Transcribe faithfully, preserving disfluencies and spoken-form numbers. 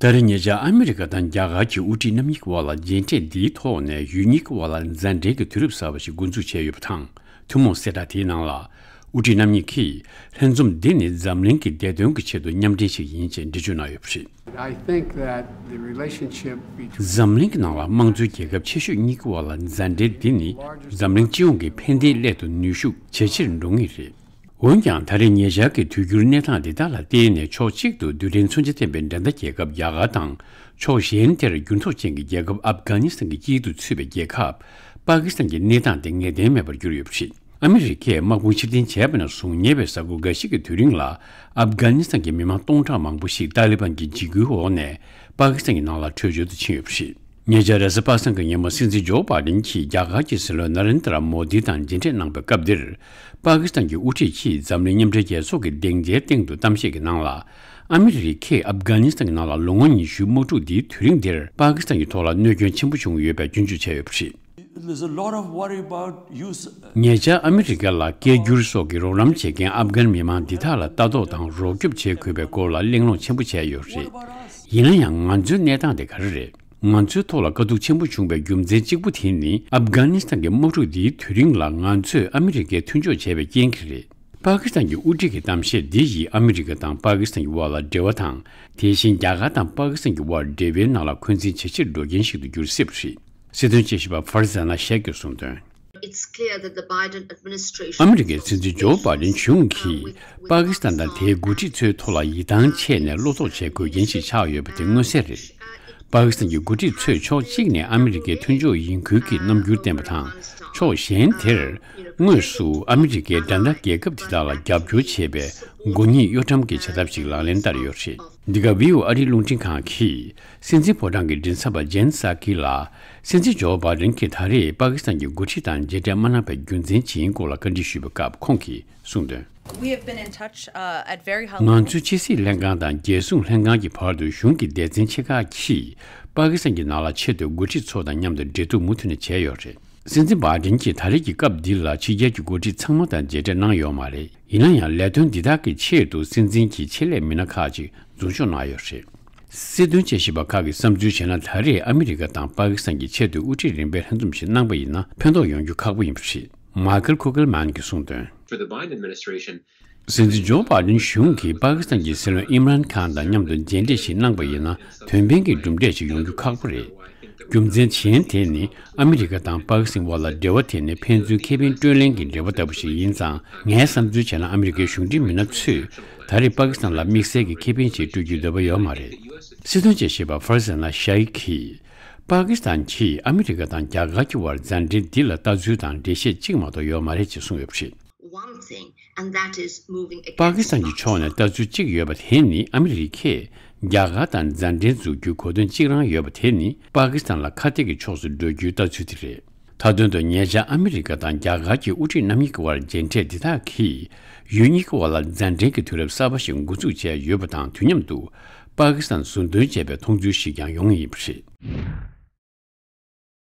ད་རེས་ཉེ་ཆར་ཨ་མི་རི་ཀ་དང་རྒྱ་གར་གྱི་དབུ་ཁྲིད་རྣམ་གཉིས་ཀྱི་དབར་ལ་མཇལ་འཕྲད་འདིའི་ཐོག་ནས་ཡུལ་གཉིས་ཀྱི་དབར་ལ་མཛའ་འབྲེལ་གྱི་དུས་རབས་གསར་པ་ཞིག་འགོ་འཛུགས་བྱས་ཡོད་པ་དང་། ཐུན་མོང་གསལ་བསྒྲགས་དེའི་ནང་ལ། དབུ་ཁྲིད་རྣམ་གཉིས་ཀྱིས་ལྷན་འཛོམས་འདི་ནི་འཛམ་གླིང་གི་བདེ་དོན་གྱི་ཆེད་དུ་མཉམ་འབྲེལ་ཞིག་ཡིན་ཅེས་འགྲེལ་བརྗོད་གནང་ཡོད་པ་རེད། I think that the relationship between འཛམ་གླིང་གི་ནང་ལ་དམངས་གཙོའི་རྒྱལ་ཁབ་ཆེ་ཤོས་གཉིས་ཀྱི་དབར་ལ་མཛའ་འབྲེལ་འདི་ནི་འཛམ་གླིང་སྤྱི་ཡོངས་ཀྱི་ཕན་བདེའི་སླད་དུ་ནུས་ཤུགས་ཇེ་ཆེར་འགྲོ་ངེས་རེད། འོན་ཀྱང་ད་རེས་ཉེ་ཆར་གྱི་དུས་འགྱུར་གནས་སྟངས་འདི་དག་ལ་བརྟེན་ནས་ཕྱོགས་གཅིག་ཏུ་རྡུལ་ཕྲན་མཚོན་ཆ་ལྡན་པའི་འགྲན་ཟླ་རྒྱལ་ཁབ་རྒྱ་གར་དང་། ཕྱོགས་གཞན་དེར་འགྱུར་ལྡོག་ཅན་གྱི་རྒྱལ་ཁབ་ཨབ་གྷ་ནི་སི་ཐན་གྱི་དཀྱིལ་དུ་ཚུད་པའི་རྒྱལ་ཁབ་པ་ཀི་སི་ཐན་གྱི་གནས་སྟངས་དེ་ངེས་གཏན་མེད་པར་གྱུར་ཡོད་པ་རེད། ཨ་མི་རི་ཀས་དམག་དཔུང་ཕྱིར་འཐེན་བྱས་པ་ནས་བཟུང་ཉེ་བའི་གཟའ་འཁོར་འགའ་ཞིག་གི་དུས་རིང་ལ་ཨབ་གྷ་ནི་སི་ཐན་གྱི་མི་མང་སྟོང་ཕྲག་མང་པོ་ཞིག་ཏཱ་ལི་བན་གྱི་འཇིགས་སྐུལ་འོག་ནས་པ་ཀི་སི་ཐན་གྱི་ནང་ལ་བྲོས་བྱོལ་དུ་ཕྱིན་ཡོད་པ་རེད། ཉེ་ཆར་རེས་གཟའ་པ་སངས་ཀྱི་ཉིན་མོ་སྲིད་འཛིན་ཇོ་བྷ་ཌེན་གྱིས་རྒྱ་གར་གྱི་སྲིད་བློན་ན་རེན་དྲ་མོ་དི་དང་མཇལ་འཕྲད་གནང་པའི་སྐབས་འདིར། པ་ཀི་སི་ཐན་གྱི་དབུ་ཁྲིད་ཀྱིས་འཛམ་གླིང་མཉམ་འབྲེལ་རྒྱལ་ཚོགས་ཀྱི་སྡིངས་ཆའི་སྟེང་དུ་གཏམ་བཤད་ཀྱི་ནང་ལ། ཨ་མི་རི་ཀས་ཨབ་གྷ་ནི་སི་ཐན་གྱི་ནང་ལ་ལོ་ངོ་ཉི་ཤུའི་དམག་འཁྲུག་འདིའི་དུས་རིང་འདིར་པ་ཀི་སི་ཐན་གྱི་ཐོག་ལ་གནོད་སྐྱོན་ཆེན་པོ་བྱུང་ཡོད་པའི་སྐྱོན་བརྗོད་བྱས་ཡོད་པ་རེད། There's a lot of worry about use. ཉེ་ཆར་ཨ་མི་རི་ཀ་ལ་སྐད་སྒྱུར་སོགས་ཀྱི་རོགས་རམ་བྱེད་མཁན་ཨབ་གྷན་མི་མང་འདི་དག་ལ་ལྟ་རྟོག་དང་རོགས་སྐྱོབ་བྱེད་དགོས་པའི་སྐོར་ལ་གླེང་སློང་ཆེན་པོ་བྱས་ཡོད་རེད། ཡིན་ན་ཡང་ང་ཚོའི་གནས་སྟངས་དེ་ག་རེ་རེད། ང་ཚོའི་ཐོག་ལ་དཀའ་སྡུག་ཆེན་པོ་བྱུང་བའི་རྒྱུ་མཚན་གཅིག་པུ་དེ་ནི་ཨབ་གྷ་ནི་སི་ཐན་གྱི་དམག་འཁྲུག་འདིའི་དུས་རིང་ལ་ང་ཚོས་ཨ་མི་རི་ཀའི་མཐུན་ཕྱོགས་བྱས་པའི་རྐྱེན་གྱིས་རེད། པ་ཀི་སི་ཐན་གྱི་དབུ་ཁྲིད་ཀྱི་གཏམ་བཤད་འདི་ཡིས་ཨ་མི་རི་ཀ་དང་པ་ཀི་སི་ཐན་གྱི་དབར་ལ་འབྲེལ་བ་དང་། དེ་བཞིན་རྒྱ་གར་དང་པ་ཀི་སི་ཐན་གྱི་དབར་འབྲེལ་བའི་ནང་ལ་འཁོན་འཛིན་ཇེ་ཆེར་འགྲོ་རྐྱེན་ཞིག་ཏུ་འགྱུར་སྲིད་པ་རེད། སྲིད་དོན་དཔྱད་ཞིབ་པ་ཧྥར་ཛ་ན་ཤཱིག་གིས་གསུངས་དོན། It's clear that the Biden administration ཨ་མི་རི་ཀའི་སྲིད་འཛིན་ཇོ་བྷ་ཌེན་གཞུང་གིས་པ་ཀི་སི་ཐན་དང་དེའི་འགོ་ཁྲིད་ཚོའི་ཐོག་ལ་ཡིད་ཐང་ཆད་ནས་བློ་དོགས་བྱེད་དགོས་རྐྱེན་ཞིག་ཆགས་ཡོད་པ་དེ་མངོན་གསལ་རེད། པ་ཀི་སི་ཐན་གྱི་འགོ་ཁྲིད་ཚོས་ཕྱོགས་གཅིག་ནས་ཨ་མི་རི་ཀའི་མཐུན་ཕྱོགས་ཡིན་ཁུལ་གྱི་རྣམ་འགྱུར་བསྟན་པ་དང་། ཕྱོགས་གཞན་དེར་དངོས་སུ་ཨ་མི་རི་ཀའི་འགྲན་ཟླ་རྒྱལ་ཁབ་དེ་དག་ལ་རྒྱབ་སྐྱོར་བྱེད་པའི་མགོ་གཉིས་གཡོ་ཁྲམ་གྱི་བྱ་ཐབས་ཤིག་ལག་ལེན་བསྟར་ཡོད་རེད། འདི་ག་བྷི་ཨོ་ཨ་རིའི་རླུང་འཕྲིན་ཁང་གིས་སྲིད་འཛིན་ཕོ་བྲང་གི་མགྲིན་ཚབ་པ་ཇེན་སཱ་ཀི་ལ། སྲིད་འཛིན་ཇོ་བྷ་ཌེན་གྱིས་ད་རེས་པ་ཀི་སི་ཐན་གྱི་འགོ་ཁྲིད་དང་མཇལ་འཕྲད་མ་གནང་པའི་རྒྱུ་མཚན་ཇི་ཡིན་སྐོར་ལ་བཀའ་འདྲི་ཞུས་པའི་སྐབས་ཁོང་གིས་གསུངས་དོན། We have been in touch, uh, at very high ང་ཚོས་ཕྱི་སྲིད་ལྷན་ཁང་དང་རྒྱལ་སྲུང་ལྷན་ཁང་གི་བར་དུ་གཞུང་གི་སྡེ་ཚན་ཆེ་ཁག་གིས་པ་ཀི་སི་ཐན་གྱི་ནང་ལ་ཆེད་དུ་འགོ་ཁྲིད་ཚོ་དང་མཉམ་དུ་འབྲེལ་གཏུག་མུ་མཐུད་ནས་བྱས་ཡོད་རེད། སྲིད་འཛིན་བྷ་ཌེན་གྱིས་ད་རེས་ཀྱི་སྐབས་འདི་ལ་ཕྱི་རྒྱལ་གྱི་འགོ་ཁྲིད་ཚང་མ་དང་མཇལ་འཕྲད་གནང་ཡོད་མ་རེད། ཡིན་ན་ཡང་ལས་དོན་འདི་དག་གི་ཆེད་དུ་སྲིད་འཛིན་གྱིས་ཆེད་ལས་མི་སྣ་ཁག་ཅིག་འཛུལ་ཞུགས་གནང་ཡོད་རེད། སྲིད་དོན་དཔྱད་ཞིབ་པ་ཁག་གིས་བསམ་ཚུལ་བྱས་ན། ད་རེས་ཨ་མི་རི་ཀ་དང་པ་ཀི་སི་ཐན་གྱི་ཆེད་དུ་དབུ་ཁྲིད་རིམ་པའི་ལྷན་འཛོམས་ཤིག་གནང་པ་ཡིན་ན་ཕན་ཐོགས་ཡོང་རྒྱུ་ཁག་པོ་ཡིན་པ་རེད། མཱ་ཁལ་ཁུ་གལ་མན་གྱིས་གསུངས་དོན། For the Biden administration, སྲིད་འཛིན་ཇོ་བྷ་ཌེན་གཞུང་གིས་པ་ཀི་སི་ཐན་གྱི་སྲིད་བློན་ཨིམ་རཱན་ཁཱན་དང་མཉམ་དུ་མཇལ་འཕྲད་ཞིག་གནང་པ་ཡིན་ན་དོན་ཕན་གྱི་གྲུབ་འབྲས་ཤིག་ཡོང་རྒྱུ་ཁག་པོ་རེད། རྒྱུ་མཚན་གཞན་དེ་ནི་ཨ་མི་རི་ཀ་དང་པ་ཀི་སི་ཐན་དབར་ལ་འབྲེལ་བ་དེ་ནི་ཕན་ཚུན་ཁེ་ཕན་སྤྲོད་ལེན་གྱི་འབྲེལ་བ་ལྟ་བུ་ཞིག་ཡིན་ཙང་། ངའི་བསམ་ཚུལ་བྱས་ན་ཨ་མི་རི་ཀའི་གཞུང་འབྲེལ་མི་སྣ་ཚོས་ད་རེས་པ་ཀི་སི་ཐན་ལ་དམིགས་བསལ་གྱི་ཁེ་ཕན་ཞིག་སྤྲོད་རྒྱུའི་འདོད་པ་ཡོད་མ་རེད། སྲིད་དོན་དཔྱད་ཞིབ་པ་ཧྥར་ཛ་ན་ཤཱིག་གིས། པ་ཀི་སི་ཐན་གྱིས་ཨ་མི་རི་ཀ་དང་རྒྱ་གར་གྱི་དབར་མཛའ་འབྲེལ་འདི་ལ་ལྟ་ཚུལ་དང་འགྲེལ་བཤད་གཅིག་མ་གཏོགས་ཡོད་མ་རེད་ཅེས་གསུངས་ཡོད་པ་རེད། One thing, and that is moving པ་ཀི་སི་ཐན་གྱི་ཕྱོགས་ནས་ལྟ་ཚུལ་གཅིག་ཡོད་པ་དེ་ནི་ཨ་མི་རི་ཀས་རྒྱ་གར་དང་མཛའ་འབྲེལ་འཛུགས་རྒྱུའི་གོ་དོན་གཅིག་རང་ཡོད་པ་དེ་ནི་པ་ཀི་སི་ཐན་ལ་ཁ་གཏད་ཀྱི་ཕྱོགས་སུ་འགྲོ་རྒྱུའི་ལྟ་ཚུལ་དེ་རེད། མཐའ་དོན་དུ་ཉེ་ཆར་ཨ་མི་རི་ཀ་དང་རྒྱ་གར་གྱི་དབུ་ཁྲིད་རྣམ་གཉིས་ཀྱི་དབར་མཇལ་འཕྲད་འདི་དག་གིས་ཡུལ་གཉིས་ཀྱི་དབར་ལ་མཛའ་འབྲེལ་གྱི་དུས་རབས་གསར་པ་ཞིག་འགོ་འཛུགས་བྱས་ཡོད་པ་དང་། དུས་མཉམ་དུ་པ་ཀི་སི་ཐན་ཟུང་འདོན་བྱས་པའི་མཐོང་ཚུལ་ཞིག་ཀྱང་ཡོང་ངེས་ཡིན་པ་རེད།